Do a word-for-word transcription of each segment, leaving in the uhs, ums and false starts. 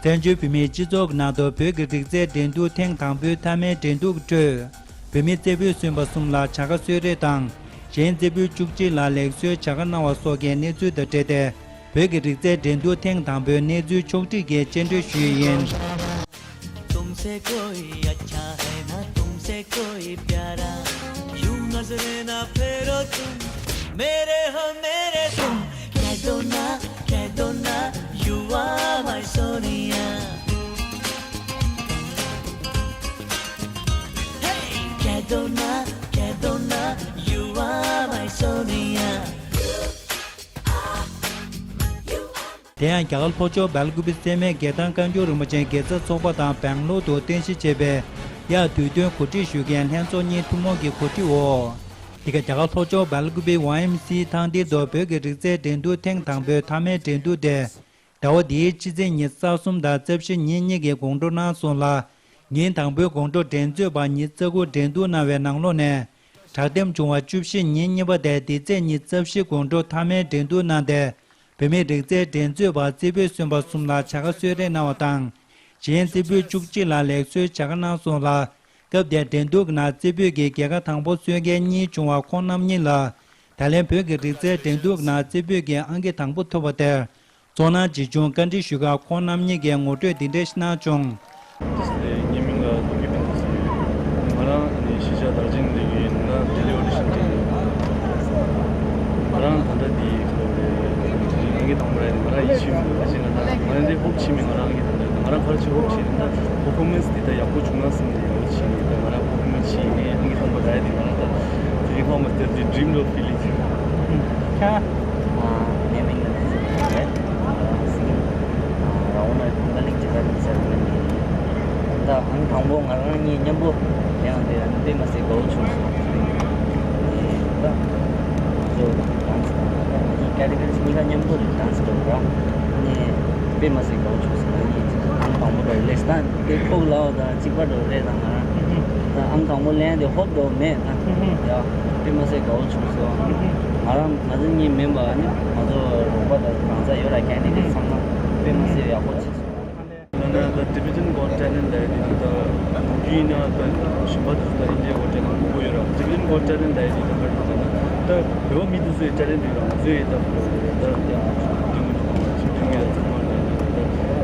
བཙན་བྱོལ་བོད་མིའི་སྤྱི་ཚོགས་ཀྱི་ནང་དུ་བོད་ཀྱི་རིག་རྩལ་འགྲན་བསྡུར་ཐེངས་དང་པོའི་མཐའ་མའི་འགྲན་བསྡུར་གྱི་ཁྲོད། བོད་མི་རྩེ་ཕུད་སོན་པ་གསུམ་ལ་བྱ་དགའ་གསོལ་རས་དང་། གཞན་རྩེ་ཕུད་བཅུ་གཅིག་ལ་ལེགས་གསོལ་བྱ་དགའ་གནང་བ་སོགས་ཀྱི་གནས་ཚུལ་དང་འབྲེལ་ཏེ། བོད་ཀྱི་རིག་རྩལ་འགྲན་བསྡུར་ཐེངས་དང་པོའི་གནས་ཚུལ་ཕྱོགས་བསྒྲིགས་ཀྱིས་སྤྱན་འགྲོལ་ཞུས་ཡིན། तुमसे कोई अच्छा है ना, तुमसे कोई प्यारा, यूं नजरें ना फेरो तुम, मेरे हो मेरे तुम, कह दो ना, कह दो ना, you are my सोनिया। Hey, कह दो ना, कह दो ना, you are my Sonia. དེ་ཡང་རྒྱ་གར་ལྷོ་ཕྱོགས་སྦེལ་ཀུ་པེ་སེར་སྨད་རྒྱལ་ཐང་བཀའ་འགྱུར་རིན་པོ་ཆེའི་དགེ་རྩ་ཚོགས་པ་དང་སྦེང་ལོར་དུ་རྟེན་གཞི་བྱས་པའི་དབྱར་དུས་སྟོན་གོ་སྒྲིག་ཞུ་མཁན་ལྷན་ཚོགས་གཉིས་ཐུན་མོང་གི་གོ་སྒྲིག་འོག། འདི་ག་རྒྱ་གར་ལྷོ་ཕྱོགས་སྦེལ་ཀུ་པེ་ཝའེ་ཨེམ་སི་ཐང་སྟེང་དུ་བོད་ཀྱི་རིག་རྩལ་འགྲན་བསྡུར་ཐེངས་དང་པོའི་མཐའ་མའི་འགྲན་བསྡུར་དེ། ཟླ་བ་འདིའི་ཕྱི་ཚེས་ཉི་ཤུ་རྩ་གསུམ་དང་རྩ་བཞི་ཉིན་གཉིས་ཀྱི་དགོང་དྲོ་གནང་སོང་ལ། ཉིན་དང་པོའི་དགོང་དྲོ་འགྲན་རྩོད་པ་ཉི་ཤུ་རྩ་དགུ་འགྲན་བསྡུར་གནང་བའི་ནང་ལོགས་ནས། དྲག་འདེམས་བྱུང་བ་བཅུ་བཞི་ཉིན་གཉིས་པ་དེ་འདི་ཚེས་ཉི་ཤུ་རྩ་བཞི་དགོང་དྲོ་མཐའ་མའི་འགྲན་བསྡུར་གནང་སྟེ། བོད་མིའི་རིག་རྩལ་འགྲན་རྩོད་པ་རྩེ་ཕུད་སོན་པ་གསུམ་ལ་བྱ་དགའ་གསོལ་རས་གནང་བ་དང་། གཞན་རྩེ་ཕུད་བཅུ་གཅིག་ལ་ལེགས་གསོལ་བྱ་དགའ་གནང་སོང་ལ། སྐབས་དེར་འགྲན་བསྡུར་གྱི་ནང་རྩེ་ཕུད་ཀྱི་རྒྱལ་ཁ་དང་པོ་སོན་མཁན་གཉིས་བྱུང་བ་ཁོང་རྣམ་གཉིས་ལ། ད་ལན་བོད་ཀྱི་རིག་རྩལ་འགྲན་བསྡུར་གྱི་ནང་རྩེ་ཕུད་ཀྱི་ཨང་ཀི་དང་པོ་ཐོབ་པ་དེར། གཙོ་གནང་ཆེ་ཆུང་བཀའ་འདྲི་ཞུ་སྐབས་ཁོང་རྣམ་གཉིས་ཀྱིས་ངོ་སྤྲོད་འདི་འདྲ་ཞིག་གནང་བྱུང་། ངའི་མིང་ལ་ནོར་གྱི་སྤེན་པ་ཟེར་ཡོད། ང་རང་ནི་གཞིས་ཆགས་དར་ཆེན་ལ་ཡོད། ང་རང་ལྡི་ལི་ཨོ་ཌི་ཤན་སྤྲད་ཡོད། ང་རང་ད་ལྟ་འདི་ཁོ་རེ་ཨང་ཀི་དང་པོ་རེད། ང་རང་ཡིད་ཆེས་མི་འདུག་ཁ་ཤས་ང་ད་ང་རང་འདི་ཧོབ་ཆེ་མེད། ང་རང་ཨང་ཀི་དང་པོ་རེད། ང་རང་ག་རེ་བྱས་ཧོབ་ཆེ་ཡིན་ད། པར་ཕོར་མན་སི་འདི་ད་ཡག་པོ་བྱུང་ན་བསམ་ནས་ཡག་པོ་བྱས་ཡིན། ད་ང་རང་པར་ཕོར་མན་སི་ཆེ་ཡིན། ཨང་ཀི་དང་པོ་རེད། འདི་ང་རང་ད་ཚོད་ཀྱི་ཧོབ་མ་སྟེར་འདི་dream of Philly། ཁྱེད། ཨ། ངའི་མིང་ལ་ནེ་སི་རེད། ང་རང་སིང་ཨ་ར་ཝུ་ན་ཀུན་ཌ་ལི་ནི་ཇི་ཊ་ནི་སེ་ར་མོ་ནི་ཡིན། ད་ཨང་དང་པོ་ང་རང་གཉིས་མཉམ་པོ་ཡང་དེ་དཔེ་མ་སྲིད་དགའ་བོ་བྱུང་སོང་། ད་ང་ཚོ་ཌན་སི་ད་ང་ཚོ་ཀེ་ཊི་གོ་རི་ཛི་གཉིས་ཀ་མཉམ་པོ་རེད། ཌན་སི་འགྲོ་ར་ནི་དཔེ་མ་སྲིད་དགའ་བོ་བྱུང་སོང་། ང་གཉིས་ཨང་དང་པོ་འགྲོ་རེད། ལེགས་ད་དེ་ཁོག་ལ་བ་ད་གཅིག་པ་འགྲོ་རེད། ད་ང་རང་ད་ཨང་དང་པོ་ལེན་དེ་ཧོབ་འགྲོ་མེད་ད། ཡ་དཔེ་མ་སྲིད་དགའ་བོ་བྱུང་སོང་། ང་རང་ང་ཚོ་གཉིས་མིན་པ་ནི་ང་ཚོ་རོགས་པ་དང་རང་ཚ་ཡོད་ར་ཀེན་ཌི་ཌེ་ཊི་ཚང་མ་དཔེ་མ་སྲིད་ཡག་པོ་བྱས་སོང་། ད་ན་ད་Tibetan Got Talent ལ་ཡི་ད་ད་ཡིན་ན་ད་གཞན་པ་དུ་ད་ཨིན་ཌི་ཡ་གོ་ཊེ་ལེན་ཊི་མང་པོ་ཡོད་ར། Tibetan Got Talent ལ་ཡི་ད་ག་རེ་ད་ན་ད་བོད་པ་མི་དུ་ཚོའི་ཊེ་ལེན་ཊི་ཡོད་ར། ང་ཚོའི་ད་ད་ད་ད་ཚང་མ་ད་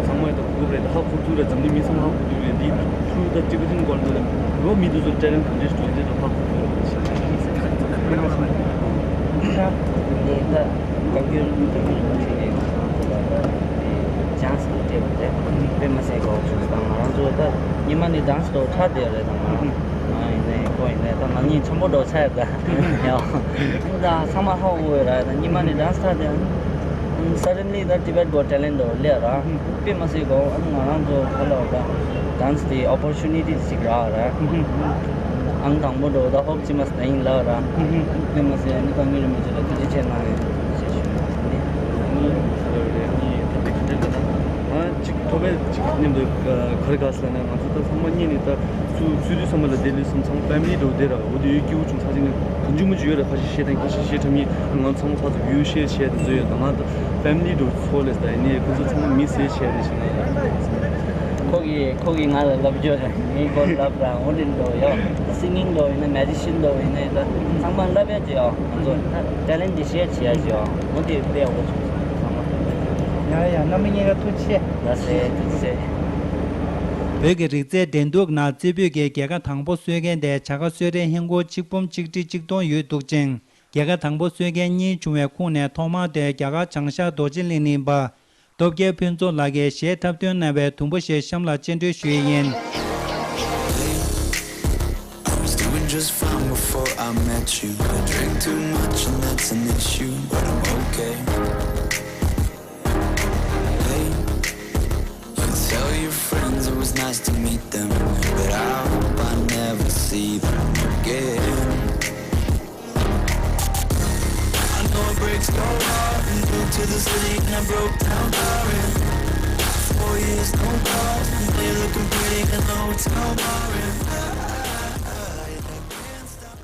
ཚང་མ་ད་གོ་སྐབས་རེད། ད་ཧ་གོ་ཐུབ་རེད། འཛམ་གླིང་མི་ཚང་མ་ཧ་གོ་ཐུབ་རེད། འདི་ཐུ་ད་Tibetan Got Talent བོད་པ་མི་དུ་ཚོའི་ཊེ་ལེན་ཊི་ག་འདྲས་འདྲ་འདི་ད་ཧ་གོ་ཐུབ་རེད། ད་ད་བཀའ་བཀྱོན་བཀའ་བཀྱོན་ཆེ་གེ་ང་ཚོ་ལ་ད་ཅན་སི་དེ་སྤྲད་པ་རེད། དཔེ་མ་སྲིད་དགའ་བོ་བྱུང་སོང་། ད་ང་རང་ཚོ་ད་ཉི་མ་ནི་ཌན་སི་འགྲོ་ཚར་བསྡད་རེད། ད་ང་ང་ཡིན་ནའི་ཁོ་ཡིན་ནའི་ད་ང་གཉིས་འཆམ་པོ་འགྲོ་ཚར་ཡོད་ད། ཡང་ད་ཚང་མ་ཧ་གོ་ཡོད་ར། ད་ཉི་མ་ནི་ཌན་སི་ཚར་བསྡད། Suddenly ད་Tibet Got Talent འགྲོ་སླེབས་ར། དཔེ་མ་སྲིད་དགའ་བོ། ཨ་ནི་ང་རང་ཚོ་ག་ལ་བ་ད་ཌན་སི་དེ་ཨོ་པོར་ཅུ་ནི་ཊི་ཞིག་རག་ར། ཨང་དང་པོ་འགྲོ་ད་ཧོབ་ཅི་མ་སི་ད་ཡིན་ལབ་ར། དཔེ་མ་སྲིད་ཨ་ནི་དཀའ་ངལ་རིན་པོ་ཆེ་ལ་ཐུགས་རྗེ་ཆེ་གནང་ཡོད་ཞེས་ཞུ་ཡོད། ཨ་ནི་ང་གཅིག་ཐོག་མེད་གཅིག་མཉམ་དུ་ག་རེ་ག་ཟེར་ན་ང་ཚོ་ད་ཚང་མ་གཉིས་ནི་ད་སུ་སུ་དུས་ཚང་མ་ལ་བསྡད་ལས་སམ་ཚང་མ་ཕེ་མི་ལི་འགྲོ་བསྡད་ར། འོ་དེ་ཡོད་སྐྱིད་པོ་བྱུང་ཚར་ཅིག་ནི་གང་བྱུང་མ་བྱུང་ཡོད་ར། ཁ་ཤས་བཤད་ཐེངས་ཁ་ཤས་བཤད་ཐེངས་མི་ང་ཚང་མ་ཕར་ཚུར་ཡོད་བཤད་བཤད་དེ་ཚོ་ཡོད། ད་ང་ད་ཕེ་མི་ལི་འགྲོ་ཚོ་ལས་ད་ཡིན་ནི་ཁོ་ཚོ་ཚང་མ་མི་ཟེར་བཤད་རེད་ཞེ་ན། ཁོ་གིས་ཁོ་གིས་ང་ལ་ལབ་རྒྱུ་རེད། ངའི་སྐོར་ལབ་ར། འོ་དེ་འགྲོ་ཡོད། སིང་གིང་འགྲོ་ཡིན་ན་མེ་ཇི་ཤན་འགྲོ་ཡིན་ན་ད་ཚང་མ་ལབ་ཡ་ཅིག་ཡོད། ང་ཚོ་ད་ཊེ་ལེན་ཊི་དེ་ཤེར་བྱེད་ཡ་ཅིག་ཡོད། འོ་དེ་དཔེ་ཡག་པོ་བྱུང་སོང་ཚང་མ། ཡ་ཡ་རྣམ་པ་གཉིས་ཀ་ཐུགས་རྗེ་ཆེ། ལགས་སེ་ཐུགས་རྗེ་ཆེ། བོད་ཀྱི་རིག་རྩལ་འགྲན་བསྡུར་ནང་རྩེ་ཕུད་ཀྱི་རྒྱལ་ཁ་དང་པོ་སོན་མཁན་དེ་བྱ་དགའ་གསོལ་རས་ཧིན་སྒོར་གཅིག་འབུམ་གཅིག་ཁྲི་གཅིག་སྟོང་ཡོད་འདུག་ཅིང་། རྒྱལ་ཁ་དང་པོ་སོན་མཁན་གཉིས་བྱུང་བའི་ཁོངས་ནས་ཐོག་མར་དེ་རྒྱ་གར་བྱང་ཤར་རྡོ་རྗེ་གླིང་ནས་ཡིན་པ། སྟོབས་རྒྱལ་ཕུན་ཚོགས་ལགས་ཀྱིས་གཞས་འཁྲབ་སྟོན་གནང་བའི་དུམ་བུ་ཞིག་གཤམ་ལ་སྤྱན་འགྲོལ་ཞུ་ཡི་ཡིན། I was doing just fine before I met you. I drink too much and that's an issue, but I'm okay. Hey, you tell your friends it was nice to meet them, but I hope I never see them again. I know it breaks your heart. You moved to the city and I broke down crying. Four years, no calls. Now you're looking pretty in the hotel bar. And I, I can't stop.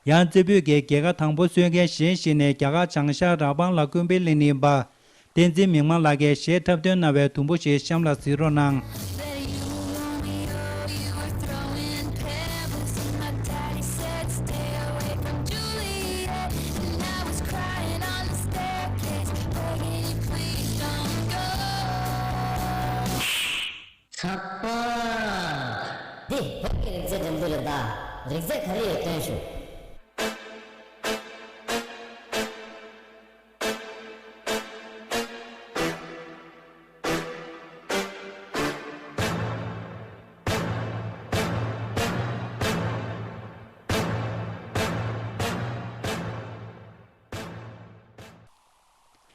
ཡང་རྩེ་ཕུད་ཀྱི་རྒྱལ་ཁ་དང་པོ་སོན་མཁན་གཞན་ཞིག་ནི་རྒྱ་གར་བྱང་ཤར་ར་བང་ལ་ཀུན་ཕན་གླིང་ནས་ཡིན་པ། བསྟན་འཛིན་མིག་དམར་ལགས་ཀྱིས་གཞས་འཁྲབ་སྟོན་གནང་བའི་དུམ་བུ་ཞིག་གཤམ་ལ་གཟིགས་རོགས་གནང་། ཚགས་པར། འདི་བོད་ཀྱི་རིག་རྩལ་འགྲན་བསྡུར་རེད་ད། རིག་རྩལ་ག་རེ་ཡོད་སྟོན་ཤོག་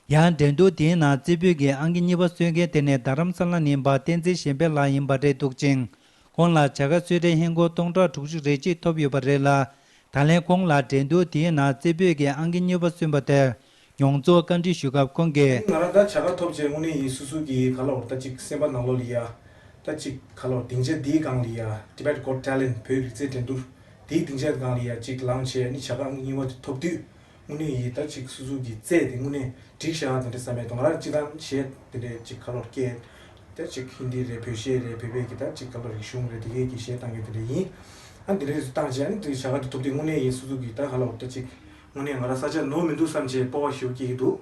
ཡང་འགྲན་བསྡུར་དེའི་ནང་རྩེ་ཕུད་ཀྱི་ཨང་ཀི་གཉིས་པ་སོན་མཁན་དེ་ནི་རྡ་རམ་ས་ལ་ནས་ཡིན་པ་བསྟན་འཛིན་གཞན་ཕན་ལགས་ཡིན་པ་རེད་འདུག་ཅིང་། ཁོང་ལ་བྱ་དགའ་གསོལ་རས་ཧིན་སྒོར་སྟོང་ཕྲག་དྲུག་ཅུ་རེ་གཅིག་ཐོབ་ཡོད་པ་རེད་ལ། ད་ལན་ཁོང་ལ་འགྲན་བསྡུར་དེའི་ནང་རྩེ་ཕུད་ཀྱི་ཨང་ཀི་གཉིས་པ་སོན་པ་དེར་མྱོང་ཚོར་བཀའ་འདྲི་ཞུ་སྐབས་ཁོང་གིས། ང་རང་ད་བྱ་དགའ་ཐོབ་རྗེས་དངོས་གནས་ཡིན་སོ་སོ་གི་ག་ལ་བར་ད་ཅིག་སེམས་པ་ནང་ལོགས་ལ་ཡ། ད་ཅིག་ག་ལ་བར་སྡིངས་ཆ་འདིའི་སྒང་ལ་ཡ། Tibet Got Talent བོད་རིག་རྩལ་འགྲན་བསྡུར་འདིའི་སྡིངས་ཆ་སྒང་ལ་ཡ་ཅིག་ལངས་བྱས་ནི་བྱ་དགའ་ཨང་ཀི་གཉིས་པ་དེ་ཐོབ་དུས། དངོས་གནས་ཡིན་ད་ཅིག་སོ་སོ་གི་རྩལ་དེ་དངོས་གནས་འགྲིག་ཤག་དེ་འདྲ་བསམ་མེད་དོ། ང་རང་སྤྱི་བཏང་གཞས་དེ་འདྲས་ཅིག་ག་ལ་བར་སྐད། ད་ཅིག་ཧིན་དི་རེད། བོད་གཞས་རེད། བོད་པའི་གི་ད་ཅིག་ག་ལ་བར་རིག་གཞུང་རེད། དེ་གའི་གི་གཞས་བཏང་མཁན་དེ་འདྲ་ཡིན། ཨ་འདི་འདྲས་སུ་བཏང་བྱས་ཨ་ནི་དེ་བྱ་དགའ་དེ་ཐོབ་དུས་དངོས་གནས་ཡིན་སོ་སོ་གི་ད་ག་ལ་བར་ད་ཅིག་དངོས་གནས་ང་རང་ས་ཆ་ནོར་མི་འདུག་བསམ་བྱས་སྤོབས་པ་ཞེ་པོ་སྐྱེ་གི་འདུག་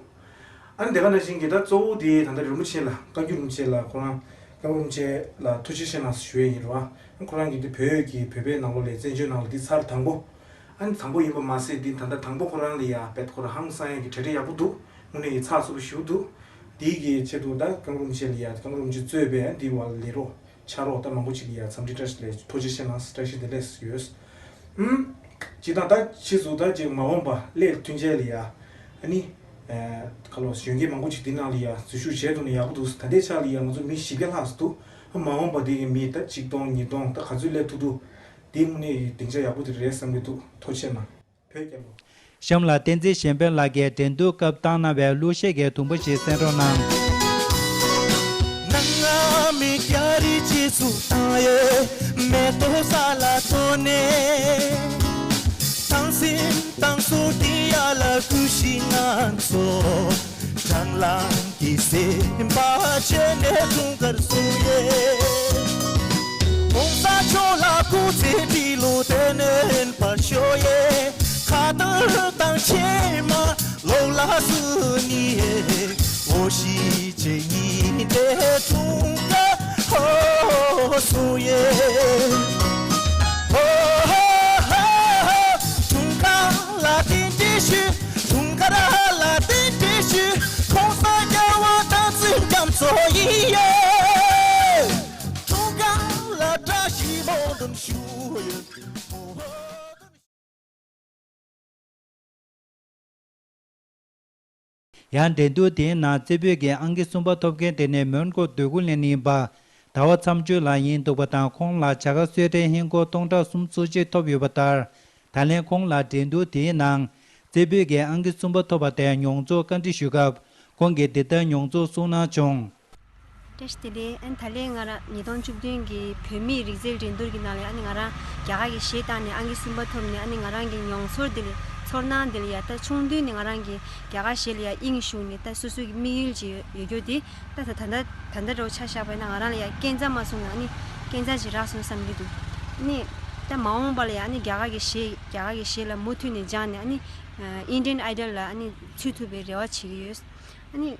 ཨ་ནི་དེ་ག་ནང་བཞིན་གྱི་ད་གཙོ་བོ་དེ་ད་ལྟ་རིན་པོ་ཆེ་ལ། བཀའ་འགྱུར་རིན་པོ་ཆེ་ལ། ཁོ་རང་བཀའ་འགྱུར་རིན་པོ་ཆེ་ལ་ཐུགས་རྗེ་ཆེ་གནང་ཞུ་ཡས་ཡིན་རེད་བ། ཁོ་རང་གིས་འདི་བོད་ཀྱི་བོད་པའི་ནང་ལོགས་ལ་བཙན་བྱོལ་ནང་ལ་འདི་ཚར་དང་པོ། ཨ་ནི་དང་པོ་ཡིན་པ་མ་ཟད་འདི་ད་ལྟ་དང་པོ་ཁོ་རང་ལ་ཡ་བེད་ཁོ་རང་ཧང་སང་ཡས་ཀྱི་གྲ་སྒྲིག་ཡག་པོ་འདུག་དངོས་གནས་ཡིན་ཚགས་ཚུད་པོ་ཞེ་པོ་འདུག་དེའི་གི་ཆེད་དུ་ད་བཀའ་འགྱུར་རིན་པོ་ཆེ་ལ་ཡ། བཀའ་འགྱུར་རིན་པོ་ཆེ་གཙོས་པའི་འདི་བ་ལས་རོགས། ཕྱག་རོགས་ད་མང་པོ་ཅིག་ལ་ཡ་འཚམས་འདྲི་བཀྲ་ཤིས་བདེ་ལེགས། ཐུགས་རྗེ་ཆེ་གནང་། བཀྲ་ཤིས་བདེ་ལེགས་ཡོད། ཨུམ། སྤྱིར་བཏང་ད་ཕྱིས་སུ་ད་ཅིག་མ་འོངས་པ་སླད་མཐུན་རྐྱེན་ལ་ཡ། ཨ་ནི། ཨེ། ཁ་ལོ་གཞོན་སྐྱེས་མང་པོ་ཅིག་འདི་ནང་ལ་ཡ་འཛུལ་ཞུགས་བྱས་འདུག་ན་ཡག་པོ་འདུག་ད་ལྟའི་ཆ་ལ་ཡ་ང་ཚོ་མི་བཞི་བརྒྱ་ལྷག་ཙམ་འདུག་མ་འོངས་པ་འདི་གི་མི་ད་གཅིག་སྟོང་ཉིས་སྟོང་ད་ག་ཚོད་སླེབས་ཐུབ་འདུག་འདི་དངོས་གནས་སྡིངས་ཆ་ཡག་པོ་དེ་རེད་བསམ་གྱི་འདུག་ཐུགས་རྗེ་ཆེ་གནང་། བོད་རྒྱལ་ལོ། གཤམ་ལ་བསྟན་འཛིན་གཞན་ཕན་ལགས་ཀྱིས་འགྲན་བསྡུར་སྐབས་བཏང་གནང་བའི་གླུ་གཞས་ཀྱི་དུམ་བུ་ཞིག་གསན་རོགས་གནང་། ཡང་འགྲན་བསྡུར་དེའི་ནང་རྩེ་ཕུད་ཀྱི་ཨང་ཀི་གསུམ་པ་ཐོབ་མཁན་དེ་ནི་མོན་གྷོ་སྡོད་དགོན་ལས་ནས་ཡིན་པ་ཟླ་བ་མཚམས་གཅོད་ལགས་ཡིན་འདུག་པ་དང་། ཁོང་ལ་བྱ་དགའ་གསོལ་རས་ཧིན་སྒོར་སྟོང་ཕྲག་སུམ་ཅུ་སོ་གཅིག་ཐོབ་ཡོད་པ་ལྟར། ད་ལན་ཁོང་ལ་འགྲན་བསྡུར་དེའི་ནང་རྩེ་ཕུད་ཀྱི་ཨང་ཀི་གསུམ་པ་ཐོབ་པ་དེར་མྱོང་ཚོར་བཀའ་འདྲི་ཞུས་སྐབས། ཁོང་གིས་འདི་ལྟར་མྱོང་ཚོར་གསུངས་གནང་བྱུང་། བཀྲ་ཤིས་བདེ་ལེགས། ཨ་ནི་ད་ལན་ང་རང་ཉིས་སྟོང་བཅུ་བདུན་གྱི་བོད་མིའི་རིག་རྩལ་འགྲན་བསྡུར་གྱི་ནང་ལ་ཨ་ནི་ང་རང་རྒྱ་གར་གྱི་གཞས་བཏང་ནས་ཨང་ཀི་གསུམ་པ་ཐོབ་ནས། ཨ་ནི་ང་རང་གི་མྱོང་ཚོར་དེ་ལ་ཚོར་སྣང་དེ་ལ་ཡ། ད་ཆུང་དུས་ནས་ང་རང་གི་རྒྱ་གར་གཞས་ལ་ཡ་དབྱིངས་ཞུགས་ནས་ད་སོ་སོ་གི་དམིགས་ཡུལ་ཅིག་ཡོད་ཡོད་རྒྱུ་དེ། ད་ད་ད་ད་ད་ལྟ་འདྲ་བོ་ཆ་བཞག་པ་ཡིན་ན་ང་རང་ལ་ཡ་སྐས་འཛེག་མ་སོང་ན་ཨ་ནི་སྐས་འཛེག་ཅིག་རག་སོང་བསམ་གྱི་འདུག་ཨ་ནི་ད་མ་འོངས་པ་ལ་ཡ་ཨ་ནི་རྒྱ་གར་གྱི་གཞས་རྒྱ་གར་གྱི་གཞས་ལ་མུ་མཐུད་ནས་སྦྱངས་ནས་ཨ་ནི་Indian Idol ལ་ཨ་ནི་ཚུད་ཐུབ་པའི་རེ་བ་བྱེད་ཀྱི་ཡོད། ཨ་ནི།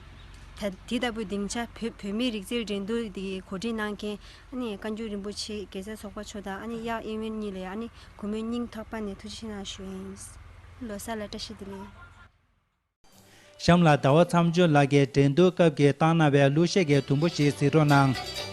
ད་དེ་ལྟ་བུའི་སྡིངས་ཆ་བོད་བོད་མིའི་རིག་རྩལ་འགྲན་བསྡུར་འདི་གོ་སྒྲིག་གནང་མཁན་ཨ་ནི་བཀའ་འགྱུར་རིན་པོ་ཆེ་རྒྱལ་ས་ཚོགས་པ་མཆོག་དང་ཨ་ནི་གཡག་ཨི་ཝེན་གཉིས་ལ་ཡང་ཨ་ནི་གུས་མོས་སྙིང་ཐག་པ་ནས་ཐུགས་རྗེ་ཆེ་གནང་ཞུ་ཡིན། ལོ་གསར་ལ་བཀྲ་ཤིས་བདེ་ལེགས། གཤམ་ལ་ཟླ་བ་མཚམས་གཅོད་ལགས་ཀྱིས་འགྲན་བསྡུར་སྐབས་ཀྱི་བཏང་གནང་བའི་གླུ་གཞས་ཀྱི་དུམ་བུ་ཞིག་གཟིགས་རོགས་གནང་།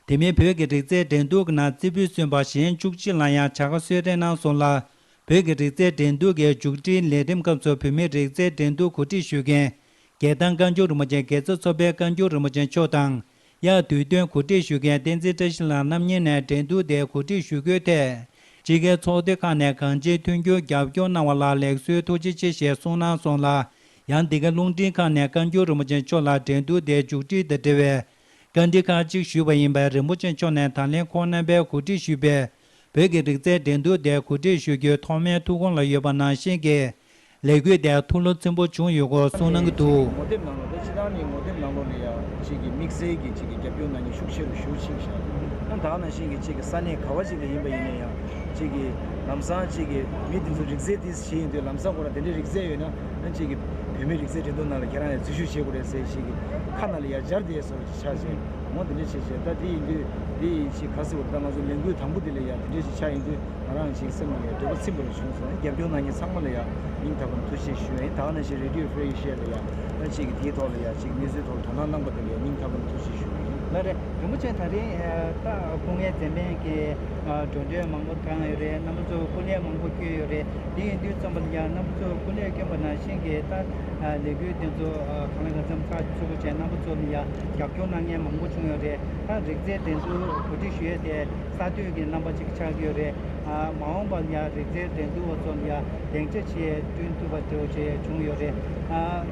དེ་མིན་བོད་ཀྱི་རིག་རྩལ་འགྲན་བསྡུར་གྱི་ནང་རྩེ་ཕུད་སོན་པ་གཞན་བཅུ་གཅིག་ལ་ཡང་བྱ་དགའ་གསོལ་རས་གནང་སོང་ལ། བོད་ཀྱི་རིག་རྩལ་འགྲན་བསྡུར་གྱི་མཇུག་སྒྲིལ་ལས་རིམ་སྐབས་སུ་བོད་མིའི་རིག་རྩལ་འགྲན་བསྡུར་གོ་སྒྲིག་ཞུ་མཁན་རྒྱལ་ཐང་བཀའ་འགྱུར་རིན་པོ་ཆེ་རྒྱལ་ཚབ་ཚོགས་པའི་བཀའ་འགྱུར་རིན་པོ་ཆེ་མཆོག་དང་། དབྱར་དུས་སྟོན་གོ་སྒྲིག་ཞུ་མཁན་བསྟན་འཛིན་བཀྲ་ཤིས་ལགས་རྣམ་གཉིས་ནས་འགྲན་བསྡུར་དེ་གོ་སྒྲིག་ཞུ་སྐུལ་ཐད། ཕྱི་རྒྱལ་ཚོགས་སྡེ་ཁག་ནས་གང་ཅིའི་མཐུན་འགྱུར་རྒྱབ་སྐྱོར་གནང་བ་ལ་ལེགས་གསོལ་ཐུགས་རྗེ་ཆེ་ཞེས་གསུངས་གནང་སོང་ལ། ཡང་འདི་ག་རླུང་འཕྲིན་ཁང་ནས་བཀའ་འགྱུར་རིན་པོ་ཆེ་མཆོག་ལ་འགྲན་བསྡུར་དེའི་མཇུག་སྒྲིལ་དང་འབྲེལ་བའི་བཀའ་འདྲི་ཁག་ཅིག་ཞུས་པ་ཡིན་པས། རིན་པོ་ཆེ་མཆོག་ནས་ད་ལན་ཁོང་རྣམ་པས་གོ་སྒྲིག་ཞུས་པའི་བོད་ཀྱི་རིག་རྩལ་འགྲན་བསྡུར་དེ་གོ་སྒྲིག་ཞུ་རྒྱུའི་ཐོག་མའི་ཐུགས་དགོངས་ལ་ཡོད་པ་ནང་བཞིན་གྱི་ལས་འགུལ་དེ་ཐུགས་བློ་ཚིམ་པོ་བྱུང་ཡོད་སྐོར་གསུངས་གནང་གི་འདུག། ངོ་དེབ་ནང་ལ་ད་སྤྱི་བཏང་ནི་ངོ་དེབ་ནང་ལོགས་ལ་ཡང་གཅིག་གི་དམིགས་བསལ་གྱི་གཅིག་གི་རྒྱབ་སྐྱོར་གནང་མཁན་ཤུགས་ཆེ་རུ་ཞུ་ཕྱིན་ཤག། ཡང་ད་ག་ནང་བཞིན་གྱི་གཅིག་གི་ས་གནས་ག་བ་ཅིག་ལ་ཡིན་པ་ཡིན་ན་ཡང་གཅིག་གི་ལམ་སང་གཅིག་གི་མི་དེ་ཚོ་རིག་རྩལ་དེ་བྱེད་ཡིན་དུས་ལམ་སང་ཁོ་རང་དེ་འདྲའི་རིག་རྩལ་ཡོད་ན་ཡང་གཅིག་གི་བོད་མི་རིག་རྩལ་འགྲན་བསྡུར་ནང་ལ་ཁྱེད་རང་ཡང་འཛུལ་ཞུགས་བྱེད་དགོས་རེད་ཟེར་གཅིག་གི་ཁ་ནང་ལ་ཡར་སྦྱར་བསྡད་བཟོ་འདྲ་ཅིག་ཆགས་བྱས། འོ་དེ་འདྲ་བྱས་བྱས་ད་དེ་ཡིན་དུས་དེ་ཡིན་ཞིག་ག་ཟེར་བ་ད་ང་ཚོ་ལས་འགུལ་དང་པོ་དེ་ལ་ཡང་དེ་འདྲ་ཞིག་ཆགས་ཡིན་དུས་ང་རང་ཞིག་སེམས་ལ་ཡང་འདོད་པ་ཚིམ་པོ་རེ་བྱུང་སོང་། རྒྱབ་སྐྱོར་གནང་མཁན་ཚང་མ་ལ་ཡང་སྙིང་ཐག་པ་ནས་ཐུགས་རྗེ་ཆེ་ཞུ་ཡིན། ད་ག་ནང་བཞིན་Radio Free Asia ལ་ཡང་ཨ་ཅིག་གིས་དེའི་ཐོག་ལ་ཡང་ཅིག་གནས་ཚུལ་ཐོག་ལ་དོ་སྣང་གནང་པ་དེ་ལ་ཡང་སྙིང་ཐག་པ་ནས་ཐུགས་རྗེ་ཆེ་ཞུ་གི་ཡིན། ལགས་རེད། རིན་པོ་ཆེ་ད་རིང་ད་སྐུ་ངལ་འཛེམས་མེད་ཀྱི་འགྲོ་གྲོན་མང་པོ་བཏང་ཡོད་རེད། རྣམ་པ་ཚོ་སྐུ་ལས་མང་པོ་བསྐྱོན་ཡོད་རེད། དེ་ཡིན་དུས་ཙམ་པ་ལ་ཡང་རྣམ་པ་ཚོ་སྐུ་ལས་བསྐྱོན་པ་ནང་བཞིན་གྱི་ད་ལས་འགུལ་དེ་ཚོ་གང་ལ་གང་འཚམ་ཚགས་ཚུད་པོ་བྱས། རྣམ་པ་ཚོ་ལ་ཡང་རྒྱབ་སྐྱོར་གནང་མཁན་མང་པོ་བྱུང་ཡོད་རེད། ད་རིག་རྩལ་འགྲན་བསྡུར་གོ་སྒྲིག་ཞུ་ཡས་དེ་གསར་གཏོད་ཀྱི་རྣམ་པ་ཅིག་ཆགས་ཀྱི་ཡོད་རེད། མ་འོངས་པར་ཡང་རིག་རྩལ་འགྲན་བསྡུར་བ་ཚོ་ལ་ཡང་སྡིངས་ཆ་ཅིག་བསྐྲུན་ཐུབ་པ་དེ་འདྲ་ཅིག་བྱུང་ཡོད་རེད།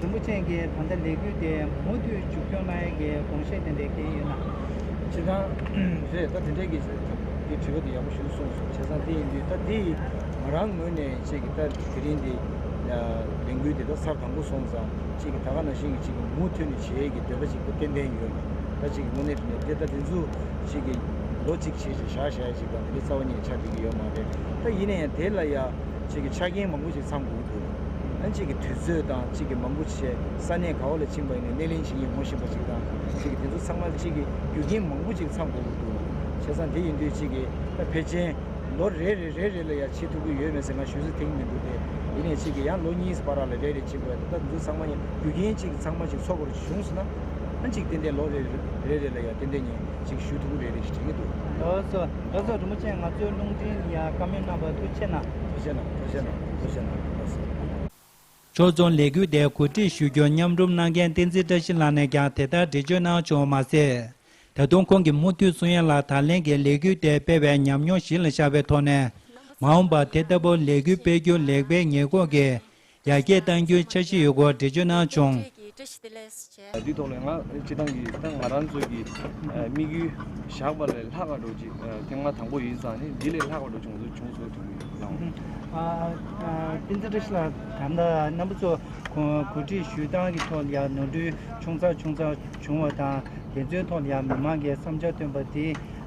རིན་པོ་ཆེ་གིས་ད་ལྟ་ལས་འགུལ་དེ་མུ་མཐུད་མཇུག་སྐྱོང་གནང་ཡས་ཀྱི་དགོངས་བཞེས་དེ་འདྲ་གང་ཡིན་ན། སྤྱིར་བཏང་རེད། ད་དེ་འདྲའི་གི་གི་དྲི་བ་དེ་ཡག་པོ་ཞིག་གསུངས་སོང་། བྱས་ཙང་དེ་ཡིན་དུས་ད་དེ་ང་རང་ངོས་ནས་ཅིག་གི་ད་དེ་རིང་འདི་ལས་འགུལ་དེ་ད་ཚར་དང་པོ་སོང་ཙང་ཅིག་གི་ད་ག་ནང་བཞིན་གྱི་ཅིག་གི་མུ་མཐུད་ནས་བྱེད་ཡས་ཀྱི་འདོད་པ་ཅིག་ཏན་ཏན་ཡོད། ད་ཅིག་གི་དངོས་གནས་དྲང་གནས་དེ་ད་དེ་ཚོ་ཅིག་གི་ལོ་གཅིག་བྱས་ཅིག་བཞག་བཞག་ཡས་ཅིག་དང་དེ་འདྲའི་རྩ་བ་ཉིད་ཆགས་བསྡད་ཀྱི་ཡོད་མ་རེད། ད་ཡིན་ན་ཡང་དེ་ལ་ཡ་གཅིག་གི་ཆ་རྐྱེན་མང་པོ་ཞིག་ཚང་དགོས་ཀྱི་འདུག། ཨ་གཅིག་གི་དུས་ཚོད་དང་གཅིག་གི་མང་པོ་བྱས། ས་གནས་ག་བ་ལ་ཕྱིན་པ་ཡིན་ནའི་སྣེ་ལེན་བྱེད་མཁན་ངོ་ཤེས་པ་ཅིག་དང་གཅིག་གི་དེ་ཚོ་ཚང་མ་གཅིག་གི་རྒྱུ་རྐྱེན་མང་པོ་ཅིག་ཚང་དགོས་ཀྱི་འདུག། བྱས་ཙང་དེ་ཡིན་དུས་གཅིག་གི་ད་ཕལ་ཆེར་ལོ་རེ་རེ་རེ་རེ་ལ་ཡ་བྱེད་ཐུབ་ཀྱི་ཡོད་མེད་ཟེར་ང་ཞུ་ས་དེ་མི་འདུག་སྟེ། ཡིན་ནའི་གཅིག་གི་ཡང་ལོ་གཉིས་བར་ལ་རེ་རེ་བྱེད་དགོས། ད་ད་དེ་ཚོ་ཚང་མ་ཡིན་རྒྱུ་རྐྱེན་གཅིག་ཚང་མ་ཅིག་ཚོགས་པར་བྱུང་སོང་ན་ཨ་གཅིག་ཏན་ཏན་ལོ་རེ་རེ་རེ་ལ་ཡ་ཏན་ཏན་ཉིན་ཅིག་ཞུ་ཐུབ་ཀྱི་རེད་རེད་ཅེས་དྲན་གྱི་འདུག། ལགས་སོ། ལགས་སོ། རིན་པོ་ཆེ་ང་ཚོའི་རླུང་འཕྲིན་ཡ་བཀའ་མོལ་གནང་བར་ཐུགས་རྗེ་གནང་། ཐུགས་རྗེ་གནང་། ཐུགས་རྗེ་གནང་། ཐུགས་རྗེ་གནང་། ལགས་སོ། ཕྱོགས་མཚུངས་ལས་འགུལ་དེ་གོ་སྒྲིག་ཞུ་རྒྱུར་མཉམ་རུབ་གནང་མཁན་བསྟན་འཛིན་བཀྲ་ཤིས་ལགས་ནས་ཀྱང་དེ་ལྟར་འགྲེལ་བརྗོད་གནང་བྱུང་བ་མ་ཟད། ད་དུང་ཁོང་གིས་མུ་མཐུད་གསུང་ཡ་ལ་ད་ལན་གྱི་ལས་འགུལ་དེ་སྤེལ་བའི་ཉམས་མྱོང་གཞི་ལ་བཞག་པའི་ཐོག་ནས། མ་འོངས་པར་དེ་ལྟ་བུ་ལས་འགུལ་སྤེལ་རྒྱུ་ལེགས་སྤེལ་ཉེས་འགོག་གི་ཡར་རྒྱས་གཏང་རྒྱུའི་འཆར་གཞི་ཡོད་སྐོར་འགྲེལ་བརྗོད་གནང་བྱུང་། འདི་ཐོག་ལ་ང་སྤྱི་བཏང་གི་ད་ང་རང་ཚོའི་གི་དམིགས་ཡུལ་བཞག་པ་ལས་ལྷག་པ་འགྲོ་ཅིག་ཐེངས་མ་དང་པོ་ཡིན་ཙང་ནི་འདི་ལས་ལྷག་པ་འགྲོ་བྱུང་ཚུལ་བྱུང་ཚུལ་དྲན་གྱི་ཡོད། བསྟན་འཛིན་བཀྲ་ཤིས་ལགས། ད་ལྟ་རྣམ་པ་ཚོ་གོ་གོ་སྒྲིག་ཞུ་སྟངས་ཀྱི་ཐོག་ལ་ཡང་ནོར་འཁྲུལ་ཆུང་ཙག་ཆུང་ཙག་བྱུང་བ་དང་དེ་ཚོའི་ཐོག་ལ་ཡང་མི་མང་གིས་བསམ་འཆར་བཏོན་པ་དེ་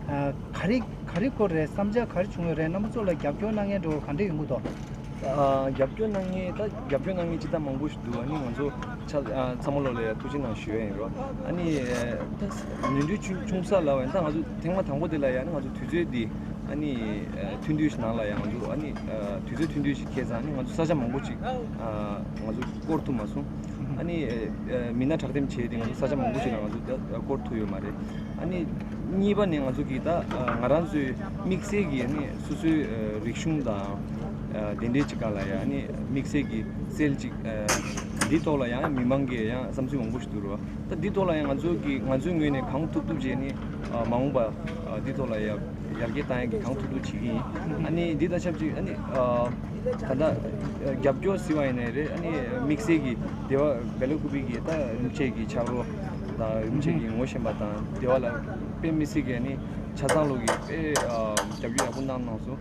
ག་རེ་ག་རེ་སྐོར་རེད། བསམ་འཆར་ག་རེ་བྱུང་ཡོད་རེད། རྣམ་པ་ཚོ་ལ་རྒྱབ་སྐྱོར་གནང་མཁན་འདྲ་བོ་ག་འདྲ་ཡོང་གི་འདུག། ཨ། རྒྱབ་སྐྱོར་གནང་མཁན་ད་རྒྱབ་སྐྱོར་གནང་མཁན་སྤྱིར་བཏང་མང་པོ་ཞིག་འདུག། ཨ་ནི་ང་ཚོ་ཆ་ཨ་ཚང་མ་ལོ་ལ་ཡ་ཐུགས་རྗེ་གནང་ཞུ་ཡ་ཡིན་རོ། ཨ་ནི་ད་ནོར་འཁྲུལ་ཆུང་ཆུང་ས་ལབ་པ་ཡིན་ད་ང་ཚོ་ཐེངས་མ་དང་པོ་དེ་ལ་ཡ་ནི་ང་ཚོ་དུས་ཚོད་འདི་ཨ་ནི་ཐུང་ཐུང་ཞིག་ནང་ལ་ཡ་ང་ཚོ་ཨ་ནི་དུས་ཚོད་ཐུང་ཐུང་ཞིག་ཁེལ་ཙང་ཨ་ནི་ང་ཚོ་ས་ཆ་མང་པོ་ཅིག་ཨ་ང་ཚོ་སྐོར་ཐུབ་མ་སོང་། ཨ་ནི་མི་སྣ་དྲག་འདེམས་བྱས་ཏེ་ང་ཚོ་ས་ཆ་མང་པོ་ཞིག་ལ་ང་ཚོ་སྐོར་ཐུབ་ཡོད་མ་རེད། ཨ་ནི་གཉིས་པ་ནི་ང་ཚོ་གི་ད་ང་རང་ཚོའི་དམིགས་བསལ་གྱི་ཨ་ནི་སོ་སོའི་རིག་གཞུང་དང་དེ་འདྲའི་ཅིག་སྒང་ལ་ཡ་ཨ་ནི་དམིགས་བསལ་གྱི་སེལ་ཅིག་འདི་ཐོག་ལ་ཡང་མི་མང་གི་ཡང་བསམ་ཚུལ་མང་པོ་ཞིག་འདུག་རོ། ད་འདི་ཐོག་ལ་ཡང་ང་ཚོ་གི་ང་ཚོའི་ངོས་ནས་གང་ཐུབ་ཐུབ་བྱས་ནས་མ་འོངས་པ་འདི་ཐོག་ལ་ཡ་ཡར་རྒྱས་བཏང་ཡག་གི་གང་ཐུབ་ཐུབ་བྱེད་ཀྱི་ཡིན། ཨ་ནི་འདི་དང་ཆབས་ཅིག་ཨ་ནི་ད་ལྟ་རྒྱབ་སྐྱོར་ཟེར་བ་ཡིན་ནའི་རེད། ཨ་ནི་དམིགས་བསལ་གྱི་སྡེ་བ་སྦེ་ལ་ཀུ་པི་གི་ད་རིན་པོ་ཆེ་གི་ཕྱག་རོགས་དང་རིན་པོ་ཆེ་གི་ངོ་ཤེས་པ་དང་སྡེ་བ་ལ་དཔེ་མི་སྲིད་གི་ཨ་ནི་ཆ་ཚང་ལོ་གི་དཔེ་རྒྱབ་སྐྱོར་ཡག་པོ་གནང་གནང་སོང་།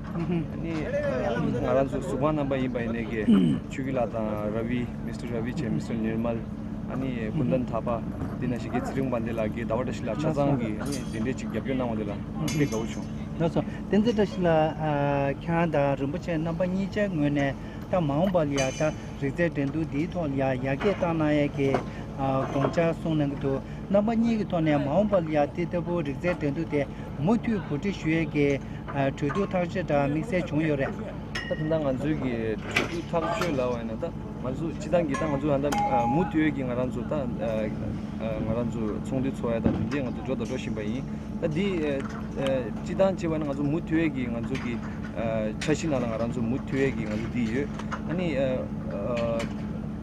ཨ་ནི་ང་རང་ཚོ་གཟུགས་པོ་རྣམ་པ་ཡིན་པ་ཡིན་ནའི་གི་ཆོས་སྐྱིད་ལགས་དང་ར་བི། མི་སི་ཊར་ར་བི་བྱས། མི་སི་ཊར་ནིར་མལ། ཨ་ནི་ཀུན་ལྡན་ཐར་པ། འདི་ནང་བཞིན་གྱི་ཚེ་རིང་དཔལ་ལྡན་ལགས་ཀྱིས་ཟླ་བ་བཀྲ་ཤིས་ལགས་ཆ་ཚང་གིས་ཨ་ནི་དེ་འདྲའི་ཅིག་རྒྱབ་སྐྱོར་གནང་བ་འདི་ལ་དཔེ་དགའ་བོ་བྱུང་། ལགས་སོ། བསྟན་འཛིན་བཀྲ་ཤིས་ལགས། ཨ། ཁྱེད་རང་དང་རིན་པོ་ཆེ་རྣམ་པ་གཉིས་ཆའི་ངོས་ནས་ད་མ་འོངས་པ་ལ་ཡ་ད་རིག་རྩལ་འགྲན་བསྡུར་འདིའི་ཐོག་ལ་ཡ་ཡར་རྒྱས་བཏང་གནང་ཡས་ཀྱི་ཨ་དགོངས་འཆར་གསུངས་གནང་གི་འདུག། རྣམ་པ་གཉིས་ཀྱི་ཐོག་ནས་མ་འོངས་པ་ལ་ཡ་དེ་ལྟ་བུ་རིག་རྩལ་འགྲན་བསྡུར་དེ་མུ་མཐུད་གོ་སྒྲིག་ཞུ་ཡས་ཀྱི་ཨ་གྲོས་བསྡུར་ཐག་གཅོད་འདྲ་དམིགས་བསལ་བྱུང་ཡོད་རེད། ད་ད་ལྟ་ང་ཚོའི་གི་གྲོས་བསྡུར་ཐག་གཅོད་ལབ་པ་ཡིན་ན་ད་ང་ཚོ་སྤྱི་བཏང་གི་ད་ང་ཚོ་ད་ལྟ་མུ་མཐུད་ཀྱི་ང་རང་ཚོ་ད་ང་རང་ཚོ་ཚོགས་འདུ་ཚོགས་ཡ་ད་དེ་འདྲས་ང་ཚོ་འགྲོ་དང་འགྲོ་བཞིན་པ་ཡིན། ད་འདི་སྤྱི་བཏང་བྱས་པ་ན་ང་ཚོ་མུ་མཐུད་ཀྱི་ང་ཚོ་གི་འཆར་གཞི་ནང་ལ་ང་རང་ཚོ་མུ་མཐུད་ཀྱི་ང་ཚོ་འདི་ཡོད། ཨ་ནི།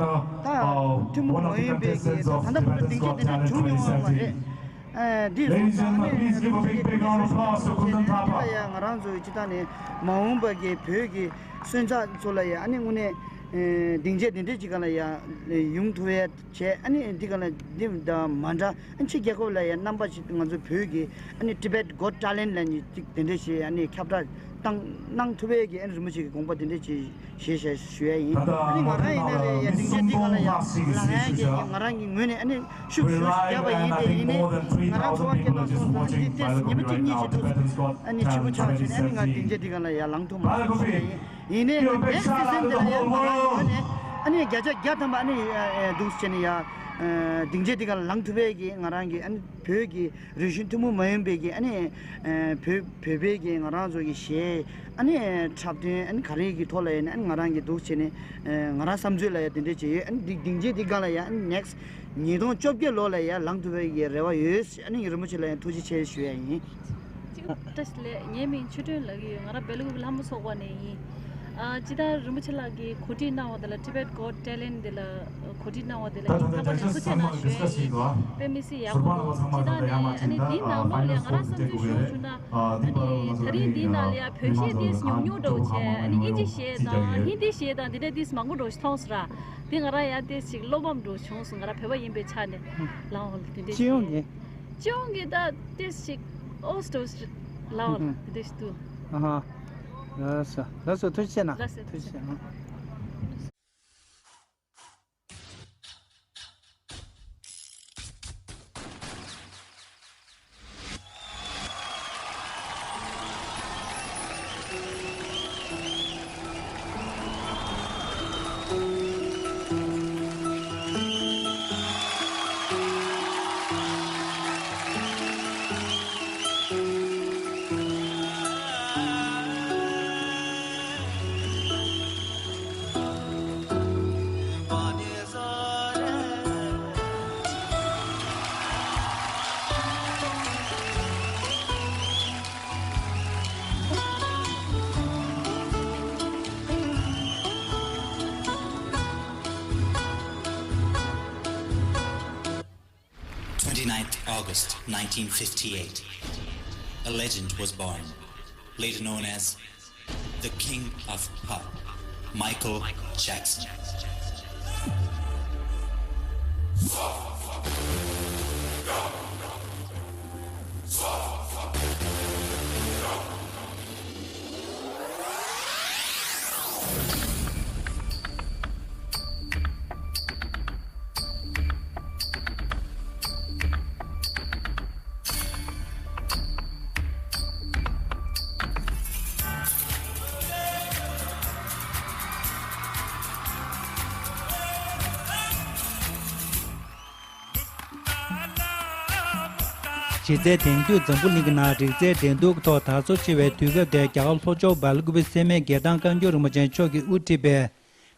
ད་ཐུན་མོང་མ་ཡིན་པའི་གི་ད་ད་ལྟ་བར་དུ་སྡིངས་ཆ་དེ་འདྲ་བྱུང་མྱོང་བ་མ་རེད། ཨ་འདི་སོང་ཙང་ཨ་ནི་ང་ཚོ་གི་ད་ལྟ་ཡ་ང་རང་ཚོ་སྤྱི་བཏང་ནས་མ་འོངས་པ་གི་བོད་ཀྱི་སོན་རྩ་ཚོ་ལ་ཡ་ཨ་ནི་དངོས་གནས་སྡིངས་ཆ་དེ་འདྲ་ཅིག་ག་ལ་ཡ་ཡོང་ཐུབ་ཡ་བྱས། ཨ་ནི་འདི་ག་ལ་འདི་དང་མ་འདྲ། ཨ་ཕྱི་རྒྱལ་ཁབ་ལ་ཡ་རྣམ་པ་ཅིག་ང་ཚོ་བོད་ཀྱི་ཨ་ནི་Tibet Got Talent ལ་ནི་ཅིག་དེ་འདྲ་ཞིག་ཨ་ནི་ཁྱབ་བསྒྲགས་བཏང་གནང་ཐུབ་ཡས་ཀྱི་ཨ་ནི་རིན་པོ་ཆེ་གི་དགོངས་པ་དེ་འདྲ་ཅིག་བཞེས་བཞེས་ཞུ་ཡ་ཡིན། ཨ་ནི་ང་རང་ཡིན་ན་ལས་ཡ་སྡིངས་ཆ་འདི་ག་ལ་ཡ་ལངས་ཡ་གི་ང་རང་གི་ངོས་ནས་ཨ་ནི་ཤུགས་ཤུགས་ཤིག་བརྒྱབ་པ་ཡིན་ཏེ། ཡིན་ནའི་ང་རང་ཚོ་བ་སྐྱེས་ན་སོང་ཙང་ཨ་ནི་ཏེས་ཉི་མ་གཅིག་གཉིས་ཤིག་ཏུ་ཨ་ནི་ཕྱི་པོ་ཆགས་བྱས་ནས་ཨ་ནི་ང་སྡིངས་ཆ་འདི་ག་ལ་ཡ་ལངས་ཐུབ་མ་སོང་ཞུ་ཡ་ཡིན། ཡིན་ནའི་next season དེ་ལ་ཡང་ང་རང་ངོས་ནས་ཨ་ནི་བརྒྱ་ཆ་བརྒྱ་ཐམ་པ་ཨ་ནི་འདུག་བྱས་ནས་ཡ་སྡིངས་ཆ་འདི་ག་ལ་ལངས་ཐུབ་པའི་གི་ང་རང་གི་ཨ་ནི་བོད་ཀྱི་རིག་གཞུང་ཐུན་མོང་མ་ཡིན་པའི་གི་ཨ་ནི་བོད་བོད་པའི་གི་ང་རང་ཚོ་གི་གཞས་ཨ་ནི་འཁྲབ་སྟོན་ཨ་ནི་ག་རེ་གི་ཐོག་ལ་ཡིན་ནའི་ཨ་ནི་ང་རང་གི་འདུག་བྱས་ནས་ང་རང་བསམ་ཚུལ་ལ་ཡ་དེ་འདྲ་བྱས་ཡོད། ཨ་ནི་འདི་སྡིངས་ཆ་འདི་ག་ལ་ཡ་ཨ་ནི་next ཉིས་སྟོང་བཅོ་བརྒྱད་ལོ་ལ་ཡ་ལངས་ཐུབ་པའི་གི་རེ་བ་ཡོད། ཨ་ནི་རིན་པོ་ཆེ་ལ་ཡང་ཐུགས་རྗེ་ཆེ་ཞུ་ཡ་ཡིན། ཅིག་བཀྲ་ཤིས་བདེ་ལེགས། ངའི་མིང་ཆོས་སྒྲོན་ལགས་ཡོད། ང་རང་སྦེལ་ཀོབ་ལྷ་མོ་ཚོགས་པ་ནས་ཡིན། ཨ་སྤྱིར་བཏང་རིན་པོ་ཆེ་ལགས་ཀྱིས་གོ་སྒྲིག་གནང་བ་དེ་ལ་Tibet Got Talent དེ་ལ་གོ་སྒྲིག་གནང་བ་དེ་ལ་ངས་ཁ་པར་ནས་ཐུགས་རྗེ་གནང་ཞུ་ཡ་ཡིན། དཔེ་མི་སྲིད་ཡག་པོ་འདུག་སྤྱིར་བཏང་ནས་ཨ་ནི་འདི་ནང་ལོགས་ལ་ང་རང་བསམ་ཚུལ་ཞུ་ཞུ་ན་ཨ་ནི་ད་རིང་འདི་ནང་ལ་ཡ་བོད་གཞས་ཏོག་ཙམ་ཉུང་ཉུང་འདྲ་བོ་བྱས། ཨ་ནི་ཨིན་ཇི་གཞས་དང་ཧིན་དི་གཞས་དང་འདི་འདྲ་ཏོག་ཙམ་མང་པོ་འདྲ་བོ་ཞིག་མཐོང་སོང་ར། དེ་ང་རང་ཡ་ཏོག་ཙམ་ཅིག་བློ་ཕམ་འདྲ་བོ་བྱུང་སོང་། ང་རང་བོད་པ་ཡིན་པའི་ཆ་ནས་ལའོ་དེ་འདྲ་ཞིག་སྤྱི་ཡོངས་ཀྱི། སྤྱི་ཡོངས་ཀྱི་ད་ཏོག་ཙམ་ཅིག་ཨོ་སྟོ་ལའོ་ཨུ་ཧུ། དེ་འདྲ་ཞིག་འདུག་ཨ་ཧ། ལགས་སོ། ལགས་སོ། ཐུགས་རྗེ་ཆེ་གནང་། ལགས་སོ། ཐུགས་རྗེ་ཆེ་གནང་། Twenty-ninth August nineteen fifty-eight, a legend was born, later known as the King of Pop, Michael Jackson. གཞི་རྩའི་དེང་དུས་འཛམ་བུ་གླིང་གི་ནང་རིག་རྩལ་འགྲན་བསྡུར་ཐོག་དར་སོ་ཆེ་བའི་དུས་སྐབས་དེར། རྒྱ་གར་ལྷོ་ཕྱོགས་སྦེལ་ཀུ་པེ་སེར་སྨད་རྒྱལ་ཐང་བཀའ་འགྱུར་རིན་པོ་ཆེ་མཆོག་གིས་དབུ་ཁྲིད་པའི་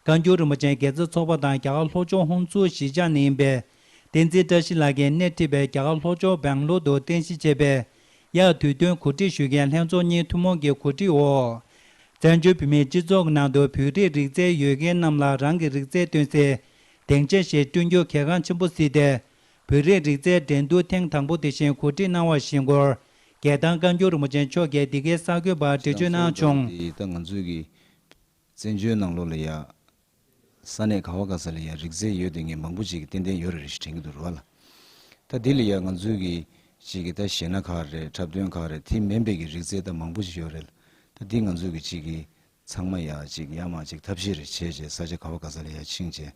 བཀའ་འགྱུར་རིན་པོ་ཆེ་རྒྱལ་རྩེ་ཚོགས་པ་དང་། རྒྱ་གར་ལྷོ་ཕྱོགས་ཧོན་སུར་གཞིས་ཆགས་ནས་ཡིན་པའི་བསྟན་འཛིན་བཀྲ་ཤིས་ལགས་ཀྱིས་སྣེ་ཁྲིད་པའི་རྒྱ་གར་ལྷོ་ཕྱོགས་སྦེང་ལོར་དུ་རྟེན་གཞི་བྱས་པའི་དབྱར་དུས་སྟོན་གོ་སྒྲིག་ཞུ་མཁན་ལྷན་ཚོགས་གཉིས་ཐུན་མོང་གི་གོ་སྒྲིག་འོག་བཙན་བྱོལ་བོད་མིའི་སྤྱི་ཚོགས་ནང་དུ་བོད་རིགས་རིག་རྩལ་ཡོད་མཁན་རྣམས་ལ་རང་གི་རིག་རྩལ་སྟོན་སའི་སྡིངས་ཆ་ཞིག་བསྐྲུན་རྒྱུ་གལ་འགངས་ཆེན་པོ་གཟིགས་ཏེ། བོད་རིགས་རིག་རྩལ་འགྲན་བསྡུར་ཐེངས་དང་པོ་དེ་བཞིན་གོ་སྒྲིག་གནང་བ་བཞིན་སྐོར། རྒྱལ་ཐང་བཀའ་འགྱུར་རིན་པོ་ཆེ་མཆོག་གིས་འདི་གའི་གསར་འགོད་པར་འགྲེལ་བརྗོད་གནང་བྱུང་། དེ་ད་ང་ཚོའི་གི་བཙན་བྱོལ་ནང་ལོགས་ལ་ཡ། ས་གནས་ག་བ་ག་ས་ལ་ཡ་རིག་རྩལ་ཡོད་དེ་ངས་མང་པོ་ཅིག་གི་ཏན་ཏན་ཡོད་རེད་ཞེས་དྲན་གྱི་འདུག་རེད་བ་ལ། ད་འདི་ལ་ཡ་ང་ཚོའི་གི་ཅིག་གི་ད་གཞས་སྣ་ཁག་རེད། འཁྲབ་སྟོན་ཁག་རེད། དེ་མིན་པའི་གི་རིག་རྩལ་ད་མང་པོ་ཅིག་ཡོད་རེད། ད་ འདི་ང་ཚོས་ཀྱི་གཅིག་གི་ཚང་མ་ཡ་གཅིག་ཡ་མ་གཅིག་ཐབས་ཤེས་རེ་བྱས་བྱས་ས་ཆ་ག་བ་ག་ས་ལ་ཡ་ཕྱིན་བྱས།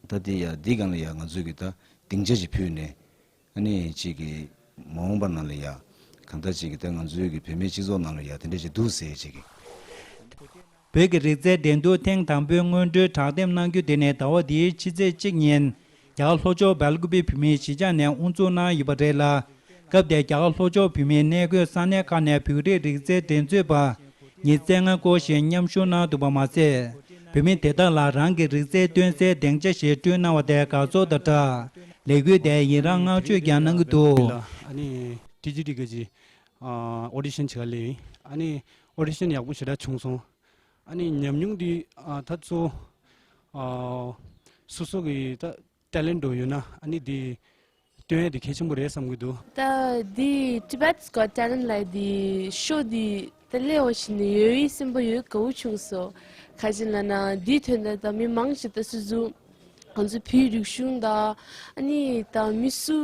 ད་འདི་ཡ་འདི་སྒང་ལ་ཡ་ང་ཚོས་ཀྱི་ད་སྡིངས་ཆ་ཅིག་ཕུལ་ནས། ཨ་ནི་གཅིག་གི་མ་འོངས་པ་ནང་ལ་ཡ་གང་ལྟར་གཅིག་གི་ད་ང་ཚོའི་གི་བོད་མིའི་སྤྱི་ཚོགས་ནང་ལ་ཡ་དེ་འདྲ་ཅིག་འདུག་ཟེར་གཅིག་གི་བོད་ཀྱི་རིག་རྩལ་འགྲན་བསྡུར་ཐེངས་དང་པོའི་སྔོན་འགྲོའི་དྲག་འདེམས་གནང་རྒྱུ་དེ་ནི་ཟླ་བ་འདིའི་ཕྱི་ཚེས་གཅིག་ཉིན་རྒྱ་གར་ལྷོ་ཕྱོགས་སྦེལ་ཀུ་པེ་བོད་མིའི་གཞིས་ཆགས་ནས་དབུ་འཛུགས་གནང་ཡོད་པ་རེད་ལ། སྐབས་དེར་རྒྱ་གར་ལྷོ་ཕྱོགས་བོད་མིའི་གནས་འཁོད་ས་གནས་ཁག་ནས་བོད་རིགས་རིག་རྩལ་འགྲན་རྩོད་པ་ཉིས་བརྩེགས་ལྔ་སྐོར་ཞིག་མཉམ་ཞུགས་གནང་འདུག་པ་མ་ཟད། བོད་མི་དེ་དག་ལ་རང་གི་རིག་རྩལ་སྟོན་སའི་སྡིངས་ཆ་ཞིག་བསྐྲུན་གནང་བ་དེར་དགའ་ཚོར་དང་སྦྲགས། ལས་འགུལ་དེར་ཡི་རངས་བསྔགས་བརྗོད་ཀྱང་གནང་གི་འདུག་ཨ་ནི་ཊི་ཇི་ཌི་གི་ཨོ་ཌི་ཤན་བྱེད་ག་སླེབས་ཡིན། ཨ་ནི་ཨོ་ཌི་ཤན་ཡག་པོ་ཞེ་དྲག་བྱུང་སོང་། ཨ་ནི་ཉམས་མྱོང་འདི་ཨ་ད་གཙོ་ཨ་སོ་སོ་གི་ད་ཊེ་ལེན་ཊ་འདྲ་ཡོད་ན་ཨ་ནི་འདི་སྟོན་ཡ་དེ་གལ་ཆེན་པོ་རེད་བསམ་གྱི་འདུག་ད་འདི་Tibet's Got Talent ལབ་འདི་ཤོ་འདི་ད་སླེབས་པ་ཞིག་ནས་ཡོད་ཡིད་སེམས་པ་ཡོད་དགའ་བོ་བྱུང་སོང་། ག་ཅི་ལབ་ན་འདིའི་དོན་དག་ད་མི་མང་ཞིག་ད་སོ་སོ་ང་ཚོ་བོད་རིག་གཞུང་དང་ཨ་ནི་ད་མི་སུ་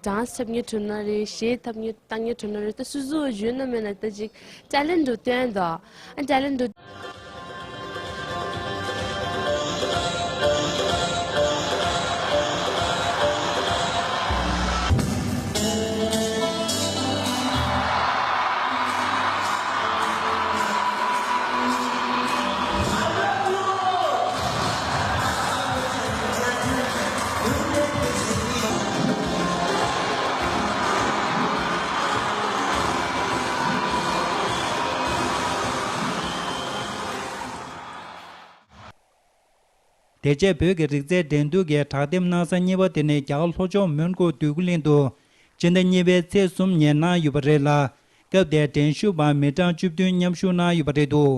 ཌན་སི་འཁྲབ་མཁན་འཁྲབ་ན་རེད། གཞས་འཁྲབ་མཁན་འཁྲབ་མཁན་འཁྲབ་ན་རེད། ད་སོ་སོ་ཡོད་ན་མེད་ན་ད་ཅིག་ཊེ་ལེན་ཊ་འདྲ་སྟོན་དང་ཨ་ཊེ་ལེན་ཊ་འདྲ། དེ་རྗེས་བོད་ཀྱི་རིག་རྩལ་འགྲན་བསྡུར་གྱི་དྲག་འདེམས་གནང་ས་གཉིས་པ་དེ་ནི་རྒྱ་གར་ལྷོ་ཕྱོགས་མོན་གྷོ་འདོད་རྒུ་གླིང་དུ་སྤྱི་ཟླ་གཉིས་པའི་ཚེས་གསུམ་ཉིན་གནང་ཡོད་པ་རེད་ལ། སྐབས་དེར་འགྲན་ཞུགས་པ་མི་གྲངས་བཅུ་བདུན་མཉམ་ཞུགས་གནང་ཡོད་པ་རེད་འདུག་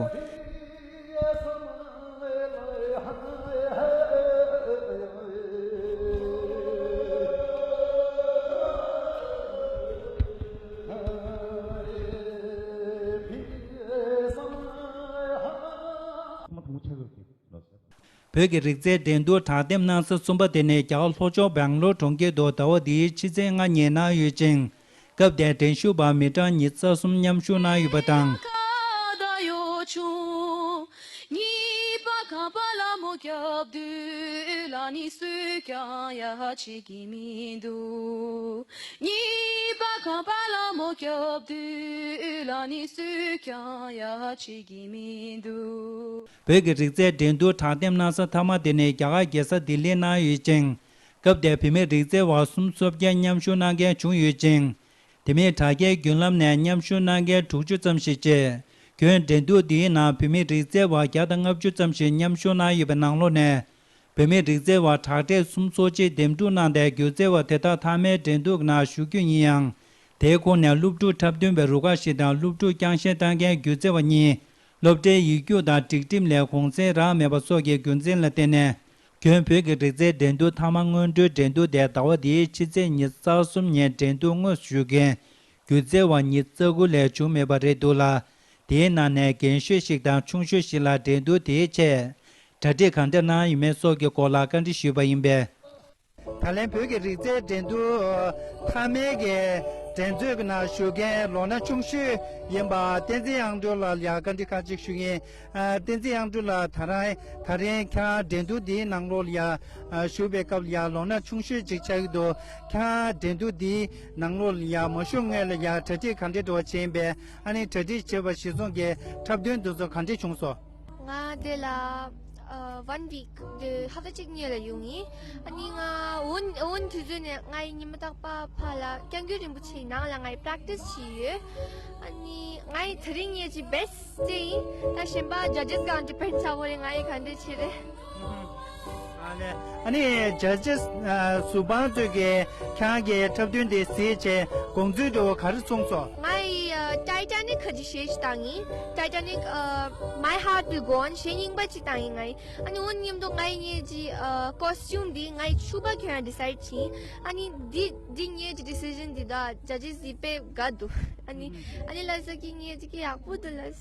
བོད་ཀྱི་རིག་རྩལ་འགྲན་བསྡུར་དྲག་འདེམས་གནང་ས་གསུམ་པ་དེ་ནི་རྒྱ་གར་ལྷོ་ཕྱོགས་སྦེང་ལོར་གྲོང་ཁྱེར་དུ་ཟླ་བ་འདིའི་ཕྱི་ཚེས་ལྔ་ཉིན་གནང་ཡོད་ཅིང་། སྐབས་དེར་འགྲན་ཞུགས་པ་མི་གྲངས་ཉི་ཤུ་རྩ་གསུམ་མཉམ་ཞུགས་གནང་ཡོད་པ་དང་། བོད་ཀྱི་རིག་རྩལ་འགྲན་བསྡུར་དྲག་འདེམས་གནང་ས་མཐའ་མ་དེ་ནི་རྒྱ་གར་རྒྱལ་ས་ལྡི་ལིར་གནང་ཡོད་ཅིང་། སྐབས་དེར་བོད་མི་རིག་རྩལ་བ་སུམ་ཅུ་སོ་བརྒྱད་མཉམ་ཞུགས་གནང་མཁན་བྱུང་ཡོད་ཅིང་། དེ་མིན་དྲ་རྒྱའི་བརྒྱུད་ལམ་ནས་མཉམ་ཞུགས་གནང་མཁན་དྲུག་ཅུ་ཙམ་ཞིག་བཅས། ཁྱོན་འགྲན་བསྡུར་འདིའི་ནང་བོད་མི་རིག་རྩལ་བ་བརྒྱ་དང་ལྔ་བཅུ་ཙམ་ཞིག་མཉམ་ཞུགས་གནང་ཡོད་པའི་ནང་ལོགས་ནས། བོད་མི་རིག་རྩལ་བ་དྲག་གྲས་སུམ་ཅུ་སོ་གཅིག་འདེམས་སྒྲུག་གནང་སྟེ་སྒྱུ་རྩལ་བ་དེ་དག་མཐའ་མའི་འགྲན་བསྡུར་ནང་ཞུགས་རྒྱུ་ཡིན་ཡང་། དེའི་ཁོངས་ནས་སློབ་ཕྲུག་འཁྲབ་སྟོན་པའི་རུ་ཁག་ཞིག་དང་སློབ་ཕྲུག་རྐྱང་གཞན་བཏང་མཁན་སྒྱུ་རྩལ་བ་གཉིས། སློབ་གྲྭའི་ཡིག་རྒྱུགས་དང་སྒྲིག་ཁྲིམས་ལས་གུང་སེང་རག་མེད་པ་སོགས་ཀྱི་རྒྱུ་མཚན་ལ་བརྟེན་ནས། ཁྱོན་བོད་ཀྱི་རིག་རྩལ་འགྲན་བསྡུར་མཐའ་མ་སྔོན་འགྲོའི་འགྲན་བསྡུར་དེ་ཟླ་བ་འདིའི་ཕྱི་ཚེས་ཉི་ཤུ་རྩ་གསུམ་ཉིན་འགྲན་བསྡུར་དངོས་སུ་ཞུགས་མཁན་སྒྱུ་རྩལ་བ་ཉི་ཤུ་རྩ་དགུ་ལས་བྱུང་མེད་པ་རེད་འདུག་ལ། དེའི་ནང་ནས་རྒན་ཤོས་ཤིག་དང་ཆུང་ཤོས་ཤིག་ལ་འགྲན་བསྡུར་དེའི་ཆེད་གྲ་སྒྲིག་གང་འདྲ་གནང་ཡོད་མེད་སོགས་ཀྱི་སྐོར་ལ་བཀའ་འདྲི་ཞུས་པ་ཡིན་པས། ད་ལན་བོད་ཀྱི་རིག་རྩལ་འགྲན་བསྡུར་མཐའ་མའི་གི་འགྲན་རྩོད་ཀྱི་ནང་ཞུགས་མཁན་ལོ་ན་ཆུང་ཤོས་ཡིན་པ་བསྟན་འཛིན་དབྱངས་སྒྲོན་ལགས་ལ་ཡང་བཀའ་འདྲི་ཁག་ཅིག་ཞུ་གི་ཡིན། ཨ། བསྟན་འཛིན་དབྱངས་སྒྲོན་ལགས། ད་རང་ད་རིང་ཁྱེད་རང་འགྲན་བསྡུར་འདིའི་ནང་ལོགས་ལ་ཡ་ཨ་ཞུགས་པའི་སྐབས་ལ་ཡ་ལོ་ན་ཆུང་ཤོས་ཅིག་ཆགས་ཀྱི་འདུག་ཁྱེད་རང་འགྲན་བསྡུར་འདིའི་ནང་ལོགས་ལ་ཡ་མ་ཞུགས་སྔོན་ལ་ཡ་གྲ་སྒྲིག་ག་འདྲའི་འདྲ་བ་བྱས་ཡིན་པས། ཨ་ནི་གྲ་སྒྲིག་བྱས་པ་གཞིར་བཟུང་གི་འཁྲབ་སྟོན་འདི་ཚོ་ག་འདྲས་བྱུང་སོང་། ང་འདི་ལ་ཨ་one week འདི་ཧབ་ཏ་གཅིག་གཉིས་ལ་ཡོང་ཡིན། ཨ་ནི་ང་འོ་འོ་དུས་ཚོད་ནས་ང་ཡི་ཉི་མ་རྟག་པར་ཕར་ལ་སྐྱབས་མགོན་རིན་པོ་ཆེའི་ནང་ལ་ང་ཡི་པེ་རེག་ཊི་སི་བྱས་ཡོད། ཨ་ནི་ང་ཡི་དེ་རིང་ངེད་ཀྱི་བེ་སི་ཊི་ཡིན། ད་གཞན་པ་ཇ་ཇི་སི་སྒང་ཌི་པེན་ཌི་ཆགས་པ་རེད། ང་ཡི་ག་འདྲ་བྱེད་རེད། ཨ་ལས། ཨ་ནི་ཇ་ཇི་སི་ཨ་ཟུར་དཔང་ཚོས་ཀྱིས་ཁྱེད་རང་གི་འཁྲབ་སྟོན་དེ་གཟིགས་བྱས་དགོངས་ཚུལ་འདྲ་བོ་ག་རེ་གསུངས་སོང་། ང་ཡི་ཨ་ཊའི་ཊ་ནིག་གི་གཞས་ཤིག་བཏང་ཡིན། ཊའི་ཊ་ནིག་ཨ་My Heart Will Go On གཞས་རྙིང་པ་ཅིག་བཏང་ཡིན་ང་ཡི། ཨ་ནི་འོ་མཉམ་དུ་ང་ཡི་ངེད་ཀྱི་ཨ་ཀོ་སི་ཊིའུམ་འདི་ང་ཡི་ཕྱུ་པ་གྱོན་ཡ་ཌི་སའིཌ་བྱས་ཡིན། ཨ་ནི་འདི་འདི་ངེད་ཀྱི་ཌི་སི་ཤན་འདི་ད་ཇ་ཇི་སི་དཔེ་དགའ་འདུག་ཨ་ནི་ཨ་ནི་ལ་ས་ཀི་ངེད་ཀྱི་ཡག་པོ་འདུག་ལ།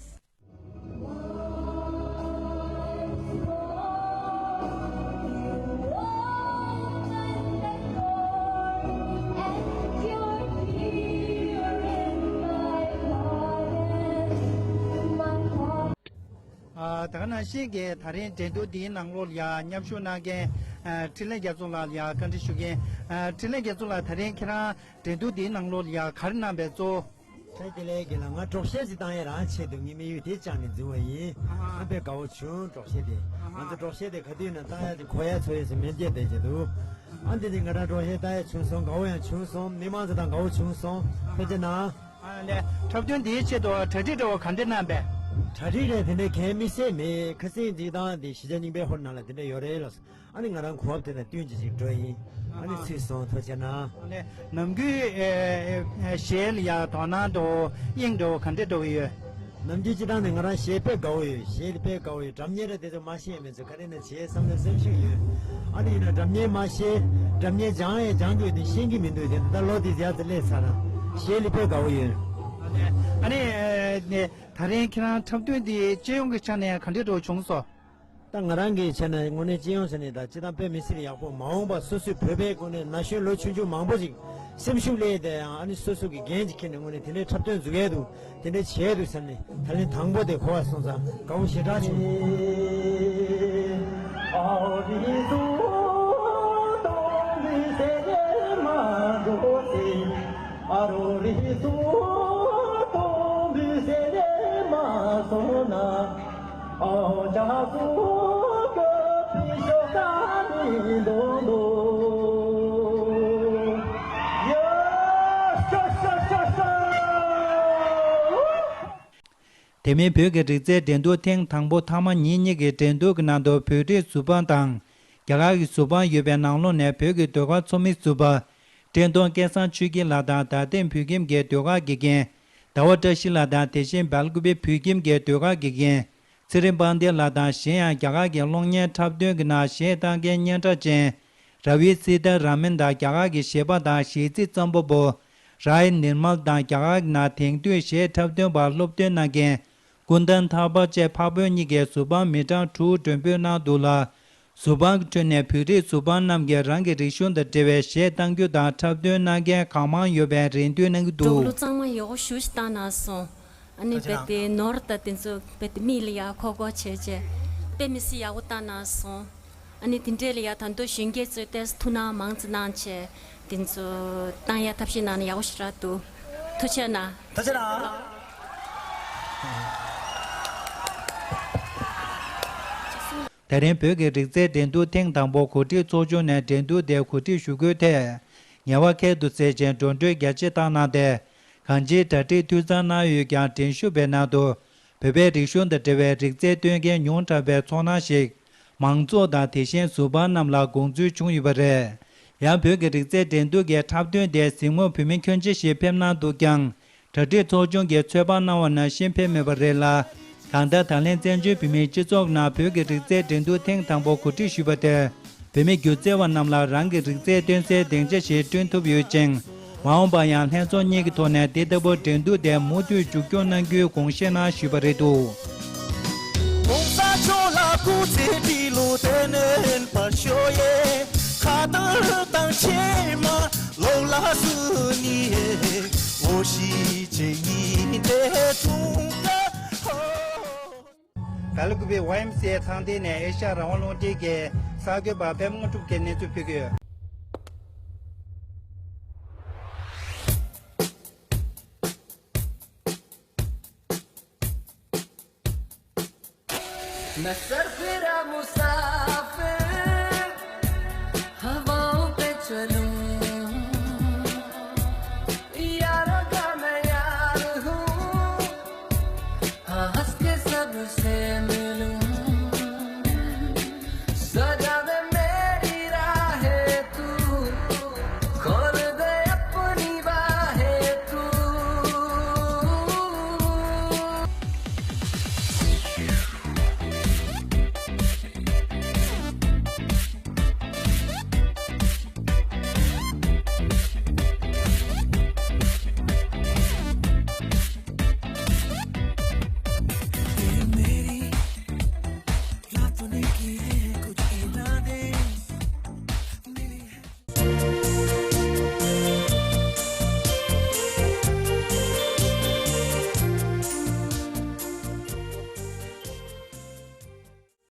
ད་ག་ནང་བཞིན་གྱི་ད་རིང་འགྲན་བསྡུར་འདིའི་ནང་ལོགས་ལ་ཡ་མཉམ་ཞུགས་གནང་མཁན་འཕྲིན་ལས་རྒྱ་མཚོ་ལགས་ལ་ཡ་བཀའ་འདྲི་ཞུ་མཁན། འཕྲིན་ལས་རྒྱ་མཚོ་ལགས། ད་རིང་ཁྱེད་རང་འགྲན་བསྡུར་འདིའི་ནང་ལོགས་ལ་ཡ་ག་རེ་གནང་པའི་གཙོ་བོ། ཁྱེད་དེ་ལས་གི་ལ་ང་དྲོག་ཤེལ་ཅིག་བཏང་ཡ་རང་ཆེད་དུ་ངའི་དམིགས་ཡུལ་དེ་བཅངས་ནས་འཛུལ་བ་ཡིན། ཨ་ཧ། ཨ་དཔེ་དགའ་བོ་བྱུང་། དྲོག་ཤེལ་དེ། ཨ་ཧ། ང་ཚོ་དྲོག་ཤེལ་དེ་ག་དུས་ཡིན་ན་བཏང་ཡ་དེ་གོ་ཡ་ཚོ་ཡོད་ཟེར་མེད་སྐད་བསྡད་ཀྱི་འདུག་ཨ་འདི་ནི་ང་རང་དྲོག་ཤེལ་བཏང་ཡ་བྱུང་སོང་། དགའ་བོ་ཡང་བྱུང་སོང་། མི་མང་ཚོ་དང་དགའ་བོ་བྱུང་སོང་། ཐུགས་རྗེ་གནང་། ཨ་ལས། འཁྲབ་སྟོན་འདིའི་ཆེད་དུ་གྲ་སྒྲིག་འདྲ་བོ་ག་འདྲ་གནང་པས། གྲ་སྒྲིག་རེད་དེ་འདྲ་གས་མི་སྲིད་མེད། ཁ་སང་འདི་དང་འདི་གཞིས་ཆགས་རྙིང་པའི་ཧོར་ནང་ལ་དེ་འདྲ་ཡོད་རེད་ལགས། ཨ་ནི་ང་རང་གོ་བ་དེ་དང་བསྟུན་ཅིག་ཅིག་འགྲོ་ཡིན། ཨ་ནི་ཚུལ་སོང་། ཐུགས་རྗེ་གནང་། ཨ་ནི་ནམ་རྒྱུན་ཨེ་ཨེ་གཞས་ལ་ཡ་དོ་སྣང་འདྲ་བོ་དབྱིངས་འདྲ་བོ་ག་འདྲ་འགྲོ་གི་ཡོད། ནམ་རྒྱུན་སྤྱི་བཏང་ནས་ང་རང་གཞས་དཔེ་དགའ་བོ་ཡོད། གཞས་ལ་དཔེ་དགའ་བོ་ཡོད། སྒྲ་སྙན་ར་དེ་ཚོ་མ་ཤེས་མེད་ཚོ་ག་རེ་ན་བྱེད་བསམ་ན་སེམས་ཤུགས་ཡོད། ཨ་ནི་ཡིན་ན་སྒྲ་སྙན་མ་ཤེས། སྒྲ་སྙན་སྦྱང་ཡང་སྦྱང་རྒྱུ་དེ་ཤེས་ཀྱི་མི་འདུག་དེ་ད་ལོ་དེ་ཡར་ཙམ་སླེབས་ཚར་ར། གཞས་ལ་དཔེ་དགའ་བོ་ཡོད། ཨ་ནི་ཨ་ནི་ཨེ་ནི་ད་རིང་ཁྱེད་རང་འཁྲབ་སྟོན་འདི་སྤྱི་ཡོངས་ཀྱི་ཆ་ནས་ག་འདྲ་འདྲ་བོ་བྱུང་སོང་། ད་ང་རང་གི་ཆ་ནས་དངོས་གནས་སྤྱི་ཡོངས་ཟེར་ནས་ད་སྤྱི་བཏང་དཔེ་མི་སྲིད་ཡག་པོ། མ་འོངས་པ་སོ་སོའི་བོད་པའི་སྒོ་ནས་ན་གཞོན་ལོ་ཆུང་ཆུང་མང་པོ་ཞིག་སེམས་ཤུགས་སླེབས་ཏེ་ཡང་ཨ་ནི་སོ་སོ་གི་འགན་ཅིག་འཁྱེར་ནས་དངོས་གནས་དེ་འདྲའི་འཁྲབ་སྟོན་འཛུགས་ཡས་འདུག་དེ་འདྲའི་བྱས་འདུག་ཟེར་ནས་ད་ལན་དང་པོ་དེ་གོ་བ་སོང་ཙང་དགའ་བོ་ཞེ་དྲག་བྱུང་། དེ་མིན་བོད་ཀྱི་རིག་རྩལ་འགྲན་བསྡུར་ཐེངས་དང་པོ་མཐའ་མ་ཉིན་གཉིས་ཀྱི་འགྲན་བསྡུར་གྱི་ནང་དུ་བོད་རིགས་གཟུ་དཔང་དང་རྒྱ་གར་གྱི་གཟུ་དཔང་ཡོད་པའི་ནང་ལོགས་ནས་བོད་ཀྱི་ཟློས་གར་ཚོགས་མི་ཟུར་པ་བཀྲས་མཐོང་སྐལ་བཟང་ཆོས་སྐྱིད་ལགས་དང་རྡ་སྟེང་བོད་ཁྱིམ་གྱི་ཟློས་གར་དགེ་རྒན་ཟླ་བ་བཀྲ་ཤིས་ལགས་དང་། དེ་བཞིན་སྦེལ་ཀོབ་བོད་ཁྱིམ་གྱི་ཟློས་གར་དགེ་རྒན་ཚེ་རིང་དཔལ་ལྡན་ལགས་དང་། གཞན་ཡང་རྒྱ་གར་གྱི་གློག་བརྙན་འཁྲབ་སྟོན་གྱི་ནང་གཞས་བཏང་མཁན་སྙན་གྲགས་ཅན་ར་བི་སི་ཏཱ་ར་མན་དང་། རྒྱ་གར་གྱི་གཞས་པ་དང་གཞས་ཚིག་བརྩམ་པ་པོ་རའི་ནིར་མལ་དང་། རྒྱ་གར་གྱི་ནང་དེང་དུས་གཞས་འཁྲབ་སྟོན་པར་སློབ་སྟོན་གནང་མཁན་ཀུན་ཏན་ཐར་པ་བཅས་འཕགས་བོད་གཉིས་ཀྱིས་གཟུ་དཔང་མི་གྲངས་དྲུག་མགྲོན་འབོད་གནང་འདུག་ལ། གཟུ་དཔང་གི་ཁྲོད་ནས་བོད་རིགས་གཟུ་དཔང་རྣམས་ཀྱིས་རང་གི་རིག་གཞུང་དང་འབྲེལ་བའི་གཞས་གཏང་རྒྱུ་དང་འཁྲབ་སྟོན་གནང་མཁན་གང་མང་ཡོད་པའི་རེ་འདུན་གནང་གི་འདུག་འགྲོ་ལུགས་གཙང་མ་ཡག་པོ་ཞེ་པོ་ཞིག་བཏང་གནང་སོང་། ཨ་ནི་རྦད་དེ་ནོར་དང་དེ་ཚོ་རྦད་དེ་མིག་ལ་ཡ་ཁོག་ཁོག་བྱས་བྱས་དཔེ་མི་སྲིད་ཡག་པོ་བཏང་གནང་སོང་། ཨ་ནི་དེ་འདྲས་ལ་ཡ་ད་དུང་གཞོན་སྐྱེས་ཚོས་ཏོག་ཙམ་ཐུགས་སྣང་མང་ཙམ་གནང་བྱས་དེ་ཚོ་བཏང་ཡ་ཐབས་ཤེས་གནང་ན་ཡག་པོ་ཞེ་དྲག་འདུག་ཐུགས་རྗེ་གནང་། ཐུགས་རྗེ་གནང་། ད་རིང་བོད་ཀྱི་རིག་རྩལ་འགྲན་བསྡུར་ཐེངས་དང་པོ་གོ་སྒྲིག་ཚོགས་ཆུང་ནས་འགྲན་བསྡུར་དེ་གོ་སྒྲིག་ཞུ་སྐུལ་ཐད་ངལ་བ་ཁྱད་དུ་བསད་ཅིང་འགྲོ་གྲོན་རྒྱ་ཆེ་བཏང་གནང་སྟེ། གང་ཅིའི་གྲ་སྒྲིག་འཐུས་ཚང་གནང་ཡོད་ཀྱང་། འགྲན་ཞུགས་པའི་ནང་དུ་བོད་པའི་རིག་གཞུང་དང་འབྲེལ་བའི་རིག་རྩལ་སྟོན་མཁན་ཉུང་དྲགས་པའི་ཚོར་སྣང་ཞིག་མང་ཚོགས་དང་དེ་བཞིན་གཟུ་དཔང་རྣམས་ལ་དགོངས་ཚུལ་བྱུང་ཡོད་པ་རེད། ཡང་བོད་ཀྱི་རིག་རྩལ་འགྲན་བསྡུར་གྱི་འཁྲབ་སྟོན་དེ་གཟིགས་མོར་བོད་མི་ཁྱོན་ཆེ་ཞིག་ཕེབས་གནང་འདུག་ཀྱང་། གྲ་སྒྲིག་ཚོགས་ཆུང་གིས་ཚོད་དཔག་གནང་བ་ནང་བཞིན་ཕེབས་མེད་པ་རེད་ལ། གང་ལྟར་ད་ལན་བཙན་བྱོལ་བོད་མིའི་སྤྱི་ཚོགས་ནང་བོད་ཀྱི་རིག་རྩལ་འགྲན་བསྡུར་ཐེངས་དང་པོ་གོ་སྒྲིག་ཞུས་པ་དེར་བོད་མི་སྒྱུ་རྩལ་བ་རྣམས་ལ་རང་གི་རིག་རྩལ་སྟོན་སའི་སྡིངས་ཆ་ཞིག་བསྐྲུན་ཐུབ་ཡོད་ཅིང་། མ་འོངས་པར་ཡང་ལྷན་ཚོགས་གཉིས་ཀྱི་ཐོག་ནས་དེ་ལྟ་བུའི་འགྲན་བསྡུར་དེ་མུ་མཐུད་མཇུག་སྐྱོང་གནང་རྒྱུའི་དགོངས་བཞེས་གནང་ཞུས་པ་རེད་འདུག༸གོང་ས་མཆོག་ལ་སྐུ་ཚེ་ཁྲི་ལོ་བརྟན་པར་ཤོག་ཡེ། ཁ་བཏང་བཏང་ཆེན་མ་ལོག་ལ་སུ་ནི་འོ་ཤི་ཆེ་ཉི་དེ་ཐུང་ག་ཧོ། སྦེལ་ཀོབ་བའི་ཝའེ་ཨེམ་སི་ཨེ་ཚང་སྡེ་ནས་ཨེ་ཤ་ཡ་རང་དབང་རླུང་འཕྲིན་གྱི་གསར་འགོད་པ་པད་མ་དངོས་གྲུབ་ཀྱིས་གནས་ཚུལ་ཕུལ་གྱི་ཡོད།